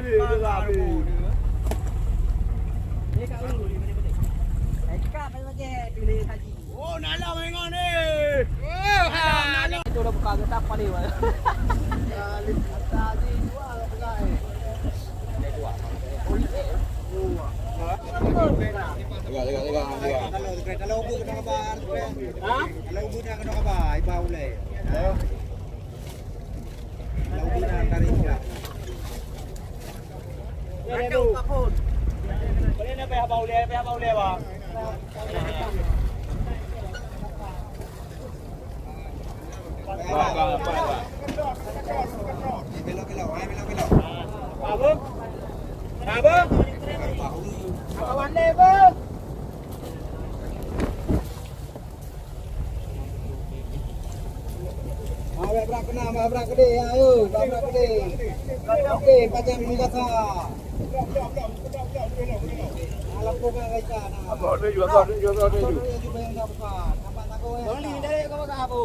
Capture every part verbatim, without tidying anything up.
Oh, nala mengon ni. Oh, nala. Itu dah buka, kita apa ni, Wan? Ada dua. Kalau, kalau, kalau ubu kena kabar, ha? Kalau ubu dah kena kabar, iba ulai. Kalau ubu dah dari sekolah. Ada ubu pun. Boleh nak payah bau ulai, payah bau ulai, bang. Awak brak kena, awak brak gede, ayo, awak brak gede. Brak gede, pacang mengasa. Alam bukan kaisa, nah. Abang ni juga, abang ni juga, abang ni juga. Abang ni juga, abang ni juga. Abang ni dari kau ke apa?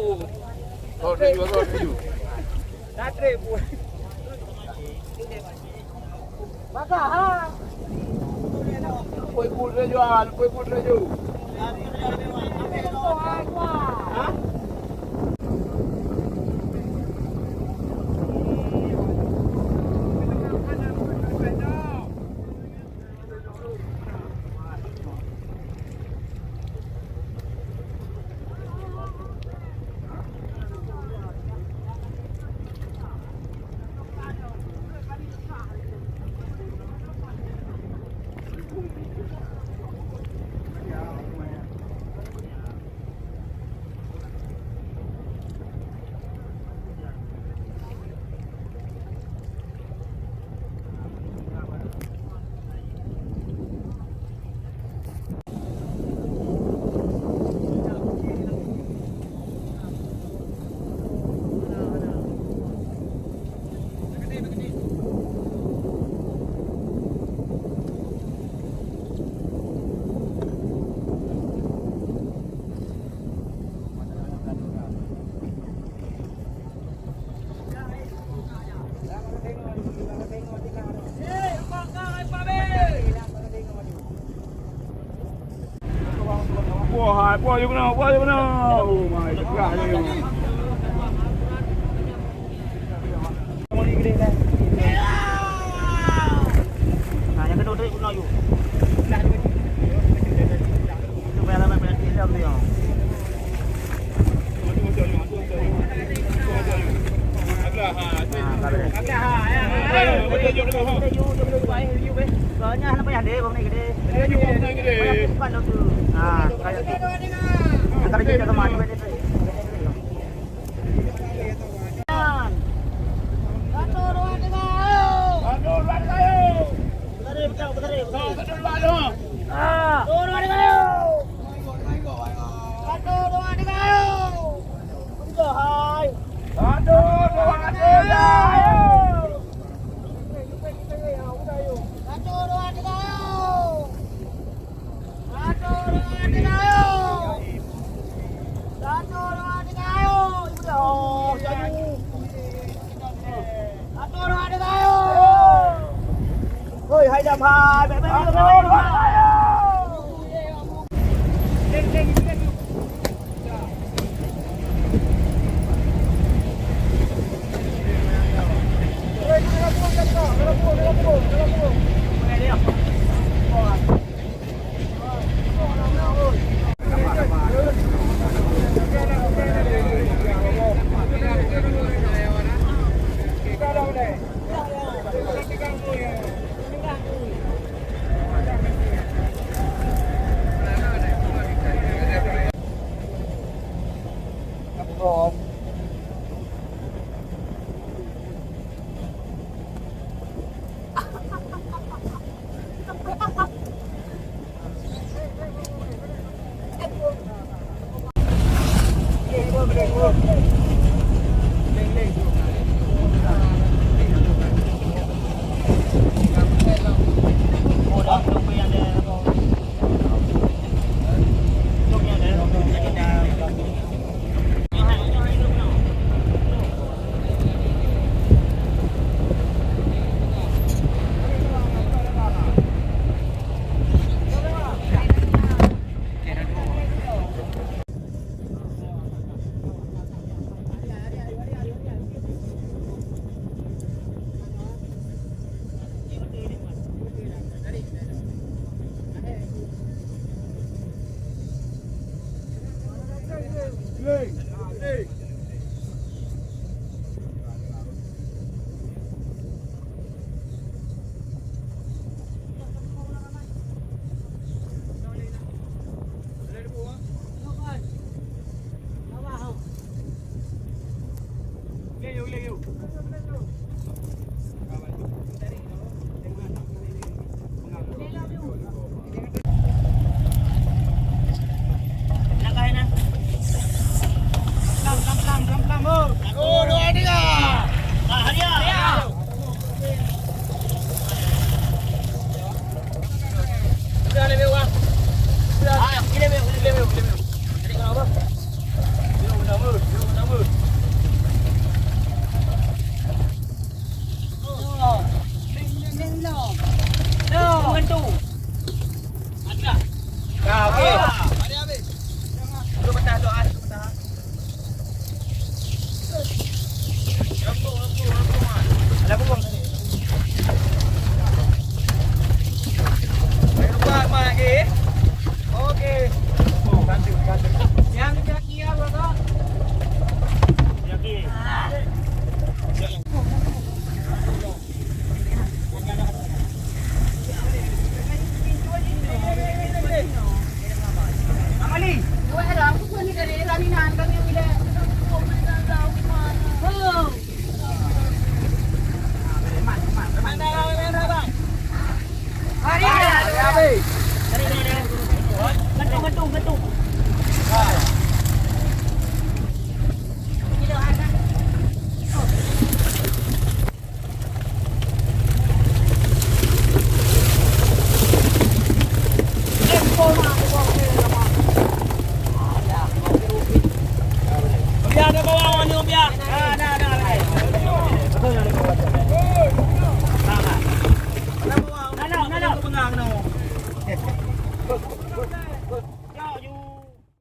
Abang ni juga, abang ni juga. Dah trip pun. Maka, ha? Pui pun rejuan, pui pun reju. Ha? Wah, hai, buah you kena, buah you kena. Oh my God. Nah, yang kedua tadi guna you. Itu payah ramai payah tilam dia. Satu, dua, tiga, ayo! Satu, dua, tiga, ayo! Satu, dua, tiga, ayo! Satu, dua, tiga, ayo! Satu, dua, tiga, ayo! Satu, dua, tiga, ayo! Hoi, hai dam hai, bèk, bèk, bèk, bèk, bèk. Ah, okey. Ada bubung.